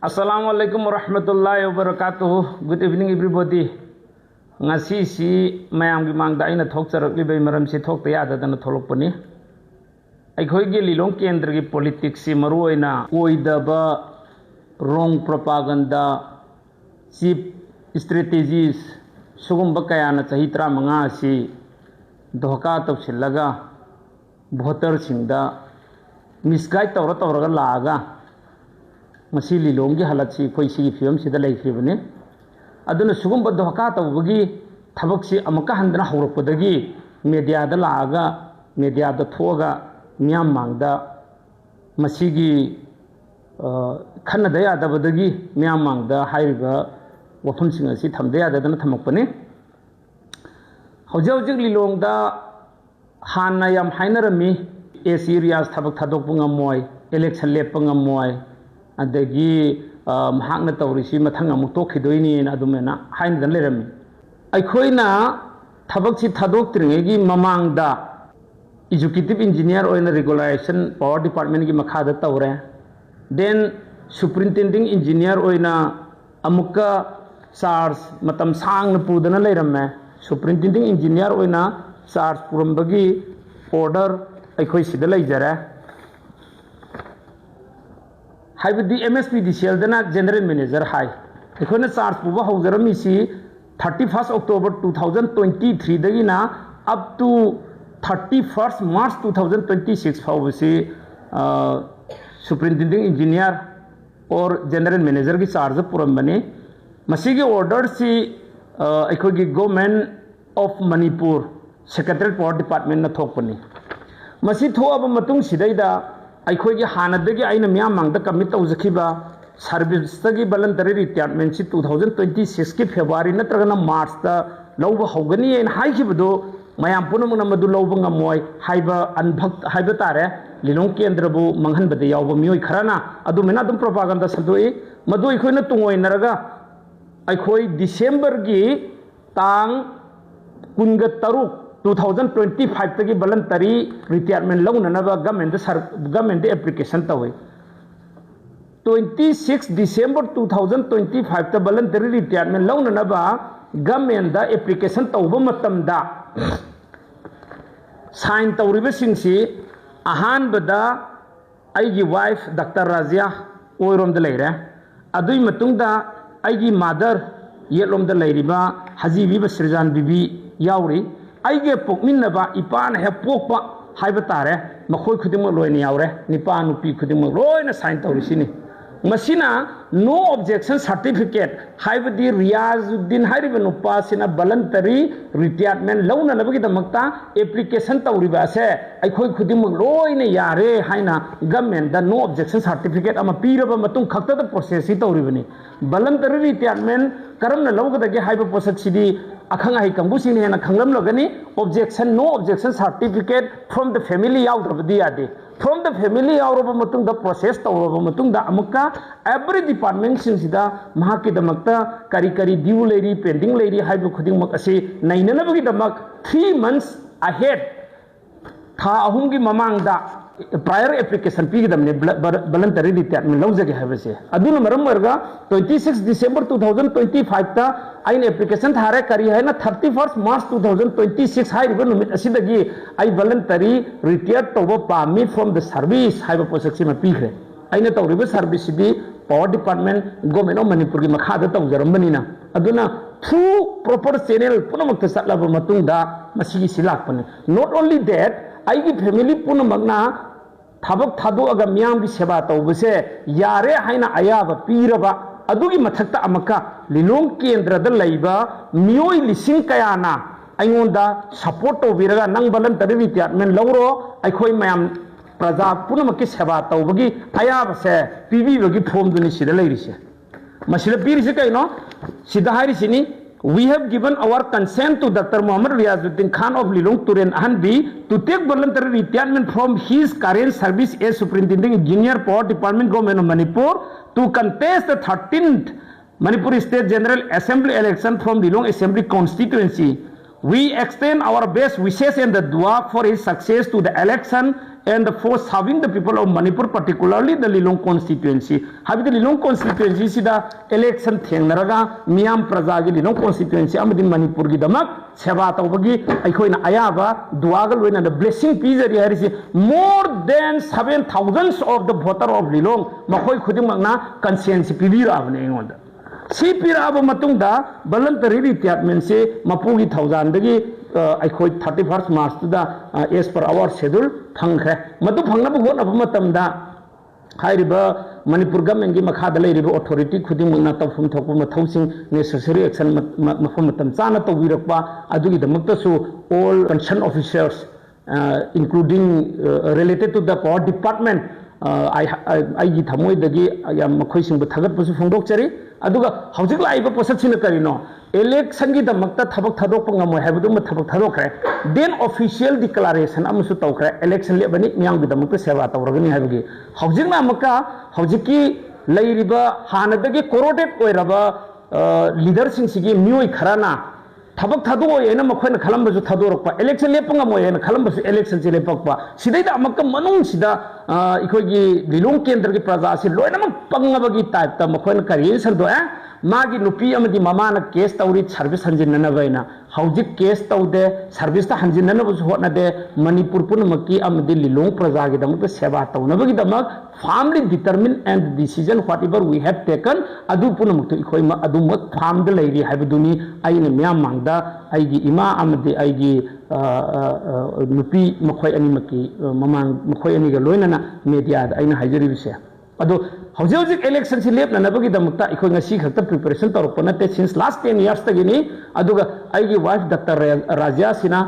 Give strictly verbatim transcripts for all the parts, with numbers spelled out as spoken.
Assalamu alaikum warahmatullahi wabarakatuh. Good evening, everybody. ꯉꯁꯤꯁꯤ ꯃꯌꯥꯝꯒꯤ ꯃꯥꯡꯗ ꯑꯩꯅ ꯊꯣꯛꯆꯔꯛꯂꯤꯕꯒꯤ ꯃꯔꯝꯁꯤ ꯊꯣꯛꯇ ꯌꯥꯗꯗꯅ ꯊꯣꯛꯂꯛꯄꯅꯤ꯫ ꯑꯩꯈꯣꯏꯒꯤ ꯂꯤꯂꯣꯡ ꯀꯦꯟꯗ꯭ꯔꯒꯤ ꯄꯣꯂꯤꯇꯤꯛꯁꯁꯤ ꯃꯔꯨꯑꯣꯏꯅ ꯑꯣꯏꯗꯕ wrong propaganda, cheap strategies, ꯁꯤꯒꯨꯝꯕ ꯀꯌꯥꯅ ꯆꯍꯤ ꯇꯔꯥꯃꯉꯥ ꯑꯁꯤ ꯙꯣꯀꯥ ꯇꯧꯁꯤꯜꯂꯒ ꯚꯣꯇꯔꯁꯤꯡꯗ ꯃꯤꯁꯒꯥꯏꯗ ꯇꯧꯔ ꯇꯧꯔꯒ ꯂꯥꯛꯑꯒ ꯉꯁꯤ ꯂꯤꯂꯣꯡꯒꯤ ꯍꯥꯂꯠꯁꯤ ꯑꯩꯈꯣꯏ ꯁꯤꯒꯤ ꯐꯤꯕꯝꯁꯤꯗ ꯂꯩꯈ꯭ꯔꯤꯕꯅꯤ꯫ ꯑꯗꯨꯅ ꯁꯤꯒꯨꯝꯕ ꯙꯣꯀꯥ ꯇꯧꯕꯒꯤ ꯊꯕꯛꯁꯤ ꯑꯃꯨꯛꯀ ꯍꯟꯗꯅ ꯍꯧꯔꯛꯄꯗꯒꯤ ꯃꯦꯗꯤꯌꯥꯗ ꯂꯥꯛꯑꯒ, ꯃꯦꯗꯤꯌꯥꯗ ꯊꯣꯛꯑꯒ ꯃꯤꯌꯥꯝ ꯃꯥꯡꯗ ꯃꯁꯤꯒꯤ, ꯑ, ꯈꯟꯅꯗ ꯌꯥꯗꯕꯗꯒꯤ ꯃꯤꯌꯥꯝ ꯃꯥꯡꯗ ꯍꯥꯏꯔꯤꯕ ꯋꯥꯐꯝꯁꯤꯡ ꯑꯁꯤ ꯊꯝꯗ ꯌꯥꯗꯗꯅ ꯊꯝꯃꯛꯄꯅꯤ꯫ ꯍꯧꯖꯤꯛ ꯍꯧꯖꯤꯛ ꯂꯤꯂꯣꯡꯗ ꯍꯥꯟꯅ ꯌꯥꯝ ꯍꯥꯏꯅꯔꯝꯃꯤ, "ꯑꯦ ꯁꯤ ꯔꯤꯌꯥꯖ ꯊꯕꯛ ꯊꯥꯗꯣꯛꯄ ꯉꯝꯃꯣꯏ, ꯏꯂꯦꯛꯁꯟ ꯂꯦꯞꯄ ꯉꯝꯃꯣꯏ, ꯑꯗꯒꯤ, ꯑ, ꯃꯍꯥꯛꯅ ꯇꯧꯔꯤꯁꯤ ꯃꯊꯪ ꯑꯃꯨꯛ ꯇꯣꯛꯈꯤꯗꯣꯏꯅꯤꯅ" ꯑꯗꯨꯃꯥꯏꯅ ꯍꯥꯏꯅꯗꯅ ꯂꯩꯔꯝꯃꯤ꯫ ꯑꯩꯈꯣꯏꯅ ꯊꯕꯛꯁꯤ ꯊꯥꯗꯣꯛꯇ꯭ꯔꯤꯉꯩꯒꯤ ꯃꯃꯥꯡꯗ executive engineer ꯑꯣꯏꯅ regulation power departmentꯀꯤ ꯃꯈꯥꯗ ꯇꯧꯔꯦ꯫ Then superintending engineer ꯑꯣꯏꯅ ꯑꯃꯨꯛꯀ ꯆꯥꯔꯖ ꯃꯇꯝ ꯁꯥꯡꯅ ꯄꯨꯗꯅ ꯂꯩꯔꯝꯃꯦ꯫ Superintending engineer ꯑꯣꯏꯅ ꯆꯥꯔꯖ ꯄꯨꯔꯝꯕꯒꯤ order ꯑꯩꯈꯣꯏ ꯁꯤꯗ ꯂꯩꯖꯔꯦ꯫ ꯍꯥꯏꯕꯗꯤ ꯑꯦꯝ ꯑꯦꯁ ꯄꯤ ꯗꯤ ꯁꯤ ꯑꯦꯜꯗꯅ ꯖꯦꯅꯔꯦꯜ ꯃꯦꯅꯦꯖꯔ ꯍꯥꯏ꯫ ꯑꯩꯈꯣꯏꯅ ꯆꯥꯔꯖ ꯄꯨꯕ ꯍꯧꯖꯔꯝꯃꯤꯁꯤ thirty first October two thousand twenty threeꯗꯒꯤꯅ up to thirty first March two thousand twenty six ꯐꯥꯎꯕꯁꯤ superintending engineer or general managerꯒꯤ ꯆꯥꯔꯖ ꯄꯨꯔꯝꯕꯅꯤ꯫ ꯃꯁꯤꯒꯤ orderꯁꯤ, ꯑ, ꯑꯩꯈꯣꯏꯒꯤ Government of Manipur Secretariat Power Departmentꯅ ꯊꯣꯛꯄꯅꯤ꯫ ꯃꯁꯤ ꯊꯣꯛꯑꯕ ꯃꯇꯨꯡꯁꯤꯗꯩꯗ ꯑꯩꯈꯣꯏꯒꯤ ꯍꯥꯟꯅꯗꯒꯤ ꯑꯩꯅ ꯃꯤꯌꯥꯝ ꯃꯥꯡꯗ commit ꯇꯧꯖꯈꯤꯕ serviceꯇꯒꯤ voluntary retirementꯁꯤ two thousand twenty sixꯀꯤ February ꯅꯠꯇ꯭ꯔꯒꯅ Marchꯇ ꯂꯧꯕ ꯍꯧꯒꯅꯤ ꯍꯥꯏꯅ ꯍꯥꯏꯈꯤꯕꯗꯨ ꯃꯌꯥꯝ ꯄꯨꯝꯅꯃꯛꯅ ꯃꯗꯨ ꯂꯧꯕ ꯉꯝꯃꯣꯏ ꯍꯥꯏꯕ ꯑꯟꯚꯛ ꯍꯥꯏꯕ ꯇꯥꯔꯦ, ꯂꯤꯂꯣꯡ ꯀꯦꯟꯗ꯭ꯔꯕꯨ ꯃꯥꯡꯍꯟꯕꯗ ꯌꯥꯎꯕ ꯃꯤꯑꯣꯏ ꯈꯔꯅ ꯑꯗꯨꯃꯥꯏꯅ ꯑꯗꯨꯝ propaganda ꯁꯟꯗꯣꯛꯏ꯫ ꯃꯗꯨ ꯑꯩꯈꯣꯏꯅ ꯇꯨꯡꯑꯣꯏꯅꯔꯒ ꯑꯩꯈꯣꯏ Decemberꯒꯤ ꯇꯥꯡ ꯀꯨꯟꯒ ꯇꯔꯨꯛ, two thousand twenty fiveꯇꯒꯤ voluntary retirement ꯂꯧꯅꯅꯕ governmentꯗ ꯁꯔ-, governmentꯗ application ꯇꯧꯏ꯫ twenty six December two thousand twenty five ꯇ voluntary retirement ꯂꯧꯅꯅꯕ government ꯗ application ꯇꯧꯕ ꯃꯇꯝꯗ sign ꯇꯧꯔꯤꯕꯁꯤꯡꯁꯤ ꯑꯍꯥꯟꯕꯗ ꯑꯩꯒꯤ wife ꯗꯥꯛꯇꯔ ꯔꯥꯖꯤꯌꯥ ꯑꯣꯏꯔꯣꯝꯗ ꯂꯩꯔꯦ꯫ ꯑꯗꯨꯒꯤ ꯃꯇꯨꯡꯗ ꯑꯩꯒꯤ mother ꯌꯦꯠꯂꯣꯝꯗ ꯂꯩꯔꯤꯕ ꯍꯖꯤꯕꯤ ꯕꯁꯤꯔꯖꯥꯟ ꯕꯤꯕꯤ ꯌꯥꯎꯔꯤ꯫ ꯑꯩꯒ ꯄꯣꯛꯃꯤꯟꯅꯕ ꯏꯄꯥꯅ ꯍꯦꯛ ꯄꯣꯛꯄ ꯍꯥꯏꯕ ꯇꯥꯔꯦ, ꯃꯈꯣꯏ ꯈꯨꯗꯤꯡꯃꯛ ꯂꯣꯏꯅ ꯌꯥꯎꯔꯦ꯫ ꯅꯤꯄꯥ ꯅꯨꯄꯤ ꯈꯨꯗꯤꯡꯃꯛ ꯂꯣꯏꯅ sign ꯇꯧꯔꯤꯁꯤꯅꯤ꯫ ꯃꯁꯤꯅ no objection certificate, ꯍꯥꯏꯕꯗꯤ ꯔꯤꯌꯥꯖꯨꯗꯤꯟ ꯍꯥꯏꯔꯤꯕ ꯅꯨꯄꯥꯁꯤꯅ voluntary retirement ꯂꯧꯅꯅꯕꯒꯤꯗꯃꯛꯇ application ꯇꯧꯔꯤꯕ ꯑꯁꯦ ꯑꯩꯈꯣꯏ ꯈꯨꯗꯤꯡꯃꯛ ꯂꯣꯏꯅ ꯌꯥꯔꯦ ꯍꯥꯏꯅ government ꯗ no objection certificate ꯑꯃ ꯄꯤꯔꯕ ꯃꯇꯨꯡ ꯈꯛꯇꯗ process ꯁꯤ ꯇꯧꯔꯤꯕꯅꯤ꯫ Voluntary retirement ꯀꯔꯝꯅ ꯂꯧꯒꯗꯒꯦ ꯍꯥꯏꯕ ꯄꯣꯠꯁꯛꯁꯤꯗꯤ ꯑꯈꯪ ꯑꯍꯩ ꯀꯥꯡꯕꯨꯁꯤꯡꯅ ꯍꯦꯟꯅ ꯈꯪꯂꯝꯂꯒꯅꯤ꯫ Objection, no objection certificate from the family ꯌꯥꯎꯗ꯭ꯔꯕꯗꯤ ꯌꯥꯗꯦ꯫ From the family ꯌꯥꯎꯔꯕ ꯃꯇꯨꯡꯗ, process ꯇꯧꯔꯕ ꯃꯇꯨꯡꯗ, ꯑꯃꯨꯛꯀ every department ꯁꯤꯡꯁꯤꯗ ꯃꯍꯥꯛꯀꯤꯗꯃꯛꯇ ꯀꯔꯤ ꯀꯔꯤ due ꯂꯩꯔꯤ, pending ꯂꯩꯔꯤ ꯍꯥꯏꯕ ꯈꯨꯗꯤꯡꯃꯛ ꯑꯁꯤ ꯅꯩꯅꯅꯕꯒꯤꯗꯃꯛ three months ahead, ꯊꯥ ꯑꯍꯨꯝꯒꯤ ꯃꯃꯥꯡꯗ prior application ꯄꯤꯒꯗꯕꯅꯤ, ꯕ꯭ꯂ-, ꯕꯔ-, voluntary retirement ꯂꯧꯖꯒꯦ ꯍꯥꯏꯕꯁꯦ꯫ ꯑꯗꯨꯅ ꯃꯔꯝ ꯑꯣꯏꯔꯒ twenty six December two thousand twenty five ꯇ ꯑꯩꯅ application ꯊꯥꯔꯦ꯫ ꯀꯔꯤ ꯍꯥꯏꯅ? Thirty first March two thousand twenty six ꯍꯥꯏꯔꯤꯕ ꯅꯨꯃꯤꯠ ꯑꯁꯤꯗꯒꯤ ꯑꯩ voluntary retire ꯇꯧꯕ ꯄꯥꯝꯃꯤ from the service ꯍꯥꯏꯕ ꯄꯣꯠꯁꯛꯁꯤꯃ ꯄꯤꯈ꯭ꯔꯦ꯫ ꯑꯩꯅ ꯇꯧꯔꯤꯕ service CD power department, Government of ꯃꯅꯤꯄꯨꯔꯒꯤ ꯃꯈꯥꯗ ꯇꯧꯖꯔꯝꯕꯅꯤꯅ꯫ ꯑꯗꯨꯅ through proper channel ꯄꯨꯝꯅꯃꯛꯇ ꯆꯠꯂꯕ ꯃꯇꯨꯡꯗ ꯃꯁꯤꯒꯤꯁꯤ ꯂꯥꯛꯄꯅꯤ꯫ Not only that, ꯑꯩꯒꯤ family ꯄꯨꯝꯅꯃꯛꯅ ꯊꯕꯛ ꯊꯥꯗꯣꯛꯑꯒ ꯃꯤꯌꯥꯝꯒꯤ ꯁꯦꯕꯥ ꯇꯧꯕꯁꯦ ꯌꯥꯔꯦ ꯍꯥꯏꯅ ꯑꯌꯥꯕ ꯄꯤꯔꯕ ꯑꯗꯨꯒꯤ ꯃꯊꯛꯇ ꯑꯃꯨꯛꯀ ꯂꯤꯂꯣꯡ ꯀꯦꯟꯗ꯭ꯔꯗ ꯂꯩꯕ ꯃꯤꯑꯣꯏ ꯂꯤꯁꯤꯡ ꯀꯌꯥꯅ ꯑꯩꯉꯣꯟꯗ support ꯇꯧꯕꯤꯔꯒ, "ꯅꯪ voluntary retirement ꯂꯧꯔꯣ, ꯑꯩꯈꯣꯏ ꯃꯌꯥꯝ ꯄ꯭ꯔꯖꯥ ꯄꯨꯝꯅꯃꯛꯀꯤ ꯁꯦꯕꯥ ꯇꯧꯕꯒꯤ ꯑꯌꯥꯕꯁꯦ ꯄꯤꯕꯤꯕꯒꯤ form ꯗꯨꯅꯤ ꯁꯤꯗ ꯂꯩꯔꯤꯁꯦ"꯫ ꯃꯁꯤꯗ ꯄꯤꯔꯤꯁꯤ ꯀꯩꯅꯣ? ꯁꯤꯗ ꯍꯥꯏꯔꯤꯁꯤꯅꯤ, "We have given our consent to Doctor Mohammad Riazuddin Khan of Lilong Turen Ahanbi to take voluntary retirement from his current service as Superintendent Engineer, Power Department, Government of Manipur, to contest the thirteenth Manipur State General Assembly election from Lilong Assembly Constituency. We extend our best wishes and the dua for his success to the election and for serving the people of Manipur, particularly the Lilong constituency. ꯍꯥꯏꯕꯗꯤ ꯂꯤꯂꯣꯡ ꯀꯣꯟꯁꯇꯤꯇ꯭ꯋꯦꯟꯁꯤꯁꯤꯗ election ꯊꯦꯡꯅꯔꯒ ꯃꯤꯌꯥꯝ ꯄ꯭ꯔꯖꯥꯒꯤ ꯂꯤꯂꯣꯡ ꯀꯣꯟꯁꯇꯤꯇ꯭ꯋꯦꯟꯁꯤ ꯑꯃꯗꯤ ꯃꯅꯤꯄꯨꯔꯒꯤꯗꯃꯛ ꯁꯦꯕꯥ ꯇꯧꯕꯒꯤ ꯑꯩꯈꯣꯏꯅ ꯑꯌꯥꯕ ꯗꯨꯋꯥꯒ ꯂꯣꯏꯅꯅ blessing ꯄꯤꯖꯔꯤ ꯍꯥꯏꯔꯤꯁꯤ, more than seven thousands of the voter of Lilong, ꯃꯈꯣꯏ ꯈꯨꯗꯤꯡꯃꯛꯅ ꯀꯟꯁꯦꯟꯁꯤ ꯄꯤꯕꯤꯔꯛꯑꯕꯅꯦ ꯑꯩꯉꯣꯟꯗ꯫ ꯁꯤ ꯄꯤꯔꯛꯑꯕ ꯃꯇꯨꯡꯗ voluntary retirement ꯁꯤ ꯃꯄꯨꯒꯤ ꯊꯧꯖꯥꯟꯗꯒꯤ ꯑ, ꯑꯩꯈꯣꯏ thirty first March ꯇꯨꯗ, ꯑ, as per our schedule ꯐꯪꯈ꯭ꯔꯦ꯫ ꯃꯗꯨ ꯐꯪꯅꯕ ꯍꯣꯠꯅꯕ ꯃꯇꯝꯗ ꯍꯥꯏꯔꯤꯕ ꯃꯅꯤꯄꯨꯔ ꯒꯃꯦꯟꯒꯤ ꯃꯈꯥꯗ ꯂꯩꯔꯤꯕ ꯑꯣꯊꯣꯔꯤꯇꯤ ꯈꯨꯗꯤꯡꯃꯛꯅ ꯇꯧꯐꯝ ꯊꯣꯛꯄ ꯃꯊꯧꯁꯤꯡ, necessary action ꯃ-, ꯃ-, ꯃꯐꯝ ꯃꯇꯝ ꯆꯥꯅ ꯇꯧꯕꯤꯔꯛꯄ, ꯑꯗꯨꯒꯤꯗꯃꯛꯇꯁꯨ all concerned officers, including related to the power department, ꯑꯩꯒꯤ ꯊꯃꯣꯏꯗꯒꯤ ꯌꯥꯝ ꯃꯈꯣꯏꯁꯤꯡꯕꯨ ꯊꯥꯒꯠꯄꯁꯨ ꯐꯣꯡꯗꯣꯛꯆꯔꯤ꯫ ꯑꯗꯨꯒ ꯍꯧꯖꯤꯛ ꯂꯥꯛꯏꯕ ꯄꯣꯠꯁꯛꯁꯤꯅ ꯀꯔꯤꯅꯣ? ꯏꯂꯦꯛꯁꯟꯒꯤꯗꯃꯛꯇ ꯊꯕꯛ ꯊꯥꯗꯣꯛꯄ ꯉꯝꯃꯣꯏ ꯍꯥꯏꯕꯗꯨꯃ ꯊꯕꯛ ꯊꯥꯗꯣꯛꯈ꯭ꯔꯦ꯫ Then official declaration ꯑꯃꯁꯨ ꯇꯧꯈ꯭ꯔꯦ, ꯏꯂꯦꯛꯁꯟ ꯂꯦꯞꯄꯅꯤ, ꯃꯤꯌꯥꯝꯒꯤꯗꯃꯛꯇ ꯁꯦꯕꯥ ꯇꯧꯔꯒꯅꯤ ꯍꯥꯏꯕꯒꯤ꯫ ꯍꯧꯖꯤꯛꯅ ꯑꯃꯨꯛꯀ ꯍꯧꯖꯤꯛꯀꯤ ꯂꯩꯔꯤꯕ ꯍꯥꯟꯅꯗꯒꯤ corrupted ꯑꯣꯏꯔꯕ ꯂꯤꯗꯔꯁꯤꯡꯁꯤꯒꯤ ꯃꯤꯑꯣꯏ ꯈꯔꯅ ꯊꯕꯛ ꯊꯥꯗꯣꯛꯑꯣꯏ ꯍꯥꯏꯅ ꯃꯈꯣꯏꯅ ꯈꯜꯂꯝꯕꯁꯨ ꯊꯥꯗꯣꯔꯛꯄ, ꯏꯂꯦꯛꯁꯟ ꯂꯦꯞꯄ ꯉꯝꯃꯣꯏ ꯍꯥꯏꯅ ꯈꯜꯂꯝꯕꯁꯨ ꯏꯂꯦꯛꯁꯟꯁꯦ ꯂꯦꯞꯄꯛꯄ꯫ ꯁꯤꯗꯩꯗ ꯑꯃꯨꯛꯀ ꯃꯅꯨꯡꯁꯤꯗ ꯑꯩꯈꯣꯏꯒꯤ ꯂꯤꯂꯣꯡ ꯀꯦꯟꯗ꯭ꯔꯒꯤ ꯄ꯭ꯔꯖꯥꯁꯤ ꯂꯣꯏꯅꯃꯛ ꯄꯪꯉꯕꯒꯤ ꯇꯥꯏꯞꯇ ꯃꯈꯣꯏꯅ ꯀꯔꯤ ꯁꯟꯗꯣꯛꯑꯦ? ꯃꯥꯒꯤ ꯅꯨꯄꯤ ꯑꯃꯗꯤ ꯃꯃꯥꯅ ꯀꯦꯁ ꯇꯧꯔꯤ ꯁꯥꯔꯚꯤꯁ ꯍꯟꯖꯤꯟꯅꯅꯕ ꯍꯥꯏꯅ꯫ ꯍꯧꯖꯤꯛ ꯀꯦꯁ ꯇꯧꯗꯦ, ꯁꯥꯔꯚꯤꯁꯇ ꯍꯟꯖꯤꯟꯅꯅꯕꯁꯨ ꯍꯣꯠꯅꯗꯦ꯫ ꯃꯅꯤꯄꯨꯔ ꯄꯨꯝꯅꯃꯛꯀꯤ ꯑꯃꯗꯤ ꯂꯤꯂꯣꯡ ꯄ꯭ꯔꯖꯥꯒꯤꯗꯃꯛꯇ ꯁꯦꯕꯥ ꯇꯧꯅꯕꯒꯤꯗꯃꯛ firmly determined and decision whatever we have taken, ꯑꯗꯨ ꯄꯨꯝꯅꯃꯛꯇꯨ ꯑꯩꯈꯣꯏ ꯑꯗꯨꯃꯛ firmꯗ ꯂꯩꯔꯤ ꯍꯥꯏꯕꯗꯨꯅꯤ ꯑꯩꯅ ꯃꯤꯌꯥꯝ ꯃꯥꯡꯗ ꯑꯩꯒꯤ ꯏꯃꯥ ꯑꯃꯗꯤ ꯑꯩꯒꯤ ꯅꯨꯄꯤ ꯃꯈꯣꯏ ꯑꯅꯤꯃꯛꯀꯤ ꯃꯃꯥꯡ, ꯃꯈꯣꯏ ꯑꯅꯤꯒ ꯂꯣꯏꯅꯅ ꯃꯦꯗꯤꯌꯥꯗ ꯑꯩꯅ ꯍꯥꯏꯖꯔꯤꯕꯁꯦ꯫ ꯑꯗꯣ ꯍꯧꯖꯤꯛ ꯍꯧꯖꯤꯛ ꯏꯂꯦꯛꯁꯟꯁꯤ ꯂꯦꯞꯅꯅꯕꯒꯤꯗꯃꯛꯇ ꯑꯩꯈꯣꯏ ꯉꯁꯤ ꯈꯛꯇ ꯄ꯭ꯔꯤꯄꯦꯔꯦꯁꯟ ꯇꯧꯔꯛꯄ ꯅꯠꯇꯦ, since last ten yearsꯇꯒꯤꯅꯤ꯫ ꯑꯗꯨꯒ ꯑꯩꯒꯤ ꯋꯥꯏꯐ ꯗꯥꯛꯇꯔ ꯔꯥꯖ꯭ꯌꯥꯁꯤꯅ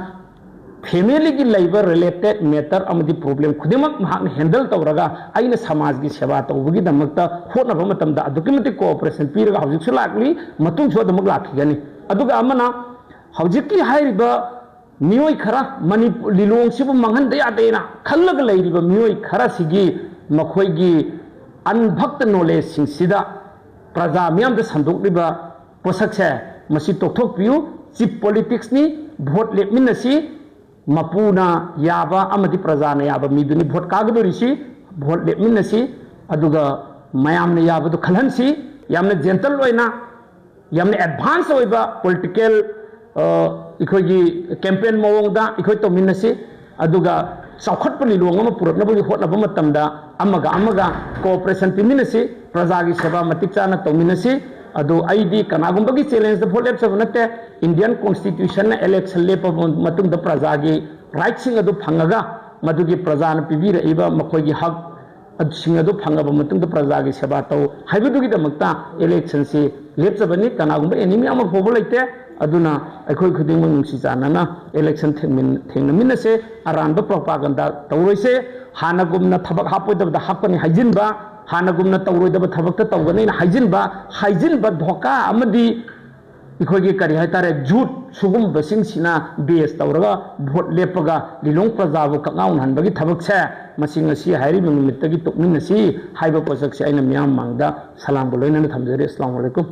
ꯐꯦꯃꯤꯂꯤꯒꯤ ꯂꯩꯕ ꯔꯤꯂꯦꯇꯦꯗ ꯃꯦꯇꯔ ꯑꯃꯗꯤ ꯄ꯭ꯔꯣꯕ꯭ꯂꯦꯝ ꯈꯨꯗꯤꯡꯃꯛ ꯃꯍꯥꯛꯅ ꯍꯦꯟꯗꯜ ꯇꯧꯔꯒ ꯑꯩꯅ ꯁꯃꯥꯖꯒꯤ ꯁꯦꯕꯥ ꯇꯧꯕꯒꯤꯗꯃꯛꯇ ꯍꯣꯠꯅꯕ ꯃꯇꯝꯗ ꯑꯗꯨꯛꯀꯤ ꯃꯇꯤꯛ ꯀꯣꯑꯣꯄꯔꯦꯁꯟ ꯄꯤꯔꯒ ꯍꯧꯖꯤꯛꯁꯨ ꯂꯥꯛꯂꯤ, ꯃꯇꯨꯡꯁꯨ ꯑꯗꯨꯃꯛ ꯂꯥꯛꯈꯤꯒꯅꯤ꯫ ꯑꯗꯨꯒ ꯑꯃꯅ ꯍꯧꯖꯤꯛꯀꯤ ꯍꯥꯏꯔꯤꯕ ꯃꯤꯑꯣꯏ ꯈꯔ ꯃꯅꯤꯄꯨꯔ ꯂꯤꯂꯣꯡꯁꯤꯕꯨ ꯃꯥꯡꯍꯟꯗ ꯌꯥꯗꯦꯅ ꯈꯜꯂꯒ ꯂꯩꯔꯤꯕ ꯃꯤꯑꯣꯏ ꯈꯔꯁꯤꯒꯤ ꯃꯈꯣꯏꯒꯤ ꯑꯟꯚꯛꯇ ꯅꯣꯂꯦꯖꯁꯤꯡꯁꯤꯗ ꯄ꯭ꯔꯖꯥ ꯃꯤꯌꯥꯝꯗ ꯁꯟꯗꯣꯛꯂꯤꯕ ꯄꯣꯠꯁꯛꯁꯦ ꯃꯁꯤ ꯇꯣꯛꯊꯣꯛꯄꯤꯌꯨ꯫ ꯆꯤꯞ ꯄꯣꯂꯤꯇꯤꯛꯁꯅꯤ, ꯚꯣꯠ ꯂꯦꯞꯃꯤꯟꯅꯁꯤ, ꯃꯄꯨꯅ ꯌꯥꯕ ꯑꯃꯗꯤ ꯄ꯭ꯔꯖꯥꯅ ꯌꯥꯕ ꯃꯤꯗꯨꯅꯤ ꯚꯣꯠ ꯀꯥꯒꯗꯧꯔꯤꯁꯤ꯫ ꯚꯣꯠ ꯂꯦꯞꯃꯤꯟꯅꯁꯤ, ꯑꯗꯨꯒ ꯃꯌꯥꯝꯅ ꯌꯥꯕꯗꯨ ꯈꯜꯍꯟꯁꯤ꯫ ꯌꯥꯝꯅ ꯖꯦꯟꯇꯜ ꯑꯣꯏꯅ, ꯌꯥꯝꯅ ꯑꯦꯗꯚꯥꯟꯁ ꯑꯣꯏꯕ ꯄꯣꯂꯤꯇꯤꯀꯦꯜ ꯑꯩꯈꯣꯏꯒꯤ ꯀꯦꯝꯄꯦꯟ ꯃꯑꯣꯡꯗ ꯑꯩꯈꯣꯏ ꯇꯧꯃꯤꯟꯅꯁꯤ꯫ ꯑꯗꯨꯒ ꯆꯥꯎꯈꯠꯄ ꯂꯤꯂꯣꯡ ꯑꯃ ꯄꯨꯔꯛꯅꯕꯒꯤ ꯍꯣꯠꯅꯕ ꯃꯇꯝꯗ ꯑꯃꯒ ꯑꯃꯒ ꯀꯣꯑꯣꯄꯔꯦꯁꯟ ꯄꯤꯃꯤꯟꯅꯁꯤ, ꯄ꯭ꯔꯖꯥꯒꯤ ꯁꯦꯕꯥ ꯃꯇꯤꯛ ꯆꯥꯅ ꯇꯧꯃꯤꯟꯅꯁꯤ꯫ ꯑꯗꯨ ꯑꯩꯗꯤ ꯀꯅꯥꯒꯨꯝꯕꯒꯤ ꯆꯦꯂꯦꯟꯖꯇ ꯚꯣꯠ ꯂꯦꯞꯆꯕ ꯅꯠꯇꯦ꯫ ꯏꯟꯗꯤꯌꯟ ꯀꯣꯟꯁꯇꯤꯇ꯭ꯌꯨꯁꯟꯅ ꯏꯂꯦꯛꯁꯟ ꯂꯦꯞꯄꯕ ꯃꯇꯨꯡꯗ ꯄ꯭ꯔꯖꯥꯒꯤ ꯔꯥꯏꯠꯁꯤꯡ ꯑꯗꯨ ꯐꯪꯉꯒ ꯃꯗꯨꯒꯤ ꯄ꯭ꯔꯖꯥꯅ ꯄꯤꯕꯤꯔꯛꯏꯕ ꯃꯈꯣꯏꯒꯤ ꯍꯛ ꯁꯤꯡ ꯑꯗꯨ ꯐꯪꯉꯕ ꯃꯇꯨꯡꯗ ꯄ꯭ꯔꯖꯥꯒꯤ ꯁꯦꯕꯥ ꯇꯧ ꯍꯥꯏꯕꯗꯨꯒꯤꯗꯃꯛꯇ ꯏꯂꯦꯛꯁꯟꯁꯤ ꯂꯦꯞꯆꯕꯅꯤ꯫ ꯀꯅꯥꯒꯨꯝꯕ ꯑꯦꯅꯤꯃꯤ ꯑꯃ ꯐꯥꯎꯕ ꯂꯩꯇꯦ꯫ ꯑꯗꯨꯅ ꯑꯩꯈꯣꯏ ꯈꯨꯗꯤꯡꯃꯛ ꯅꯨꯡꯁꯤ ꯆꯥꯟꯅꯅ ꯏꯂꯦꯛꯁꯟ ꯊꯦꯡꯃꯤꯟ-, ꯊꯦꯡꯅꯃꯤꯟꯅꯁꯦ꯫ ꯑꯔꯥꯟꯕ ꯄ꯭ꯔꯣꯄꯥꯒꯟꯗꯥ ꯇꯧꯔꯣꯏꯁꯦ꯫ ꯍꯥꯟꯅꯒꯨꯝꯅ ꯊꯕꯛ ꯍꯥꯞꯄꯣꯏꯗꯕꯗ ꯍꯥꯞꯀꯅꯤ ꯍꯥꯏꯖꯤꯟꯕ, ꯍꯥꯟꯅꯒꯨꯝꯅ ꯇꯧꯔꯣꯏꯗꯕ ꯊꯕꯛꯇ ꯇꯧꯒꯅꯤꯅ ꯍꯥꯏꯖꯤꯟꯕ, ꯍꯥꯏꯖꯤꯟꯕ ꯙꯣꯀꯥ ꯑꯃꯗꯤ ꯑꯩꯈꯣꯏꯒꯤ ꯀꯔꯤ ꯍꯥꯏꯇꯥꯔꯦ, ꯖꯨꯠ ꯁꯤꯒꯨꯝꯕꯁꯤꯡꯁꯤꯅ ꯕꯦꯁ ꯇꯧꯔꯒ ꯚꯣꯠ ꯂꯦꯞꯄꯒ ꯂꯤꯂꯣꯡ ꯄ꯭ꯔꯖꯥꯕꯨ ꯀꯛꯉꯥꯎꯅꯍꯟꯕꯒꯤ ꯊꯕꯛꯁꯦ, ꯃꯁꯤ ꯉꯁꯤ ꯍꯥꯏꯔꯤꯕ ꯅꯨꯃꯤꯠꯇꯒꯤ ꯇꯣꯛꯃꯤꯟꯅꯁꯤ ꯍꯥꯏꯕ ꯄꯣꯠꯁꯛꯁꯦ ꯑꯩꯅ ꯃꯤꯌꯥꯝ ꯃꯃꯥꯡꯗ ꯁꯂꯥꯝꯒ ꯂꯣꯏꯅꯅ ꯊꯝꯖꯔꯤ꯫ ꯑꯁꯂꯥꯃꯨ ꯑꯂꯥꯏꯀꯨꯝ꯫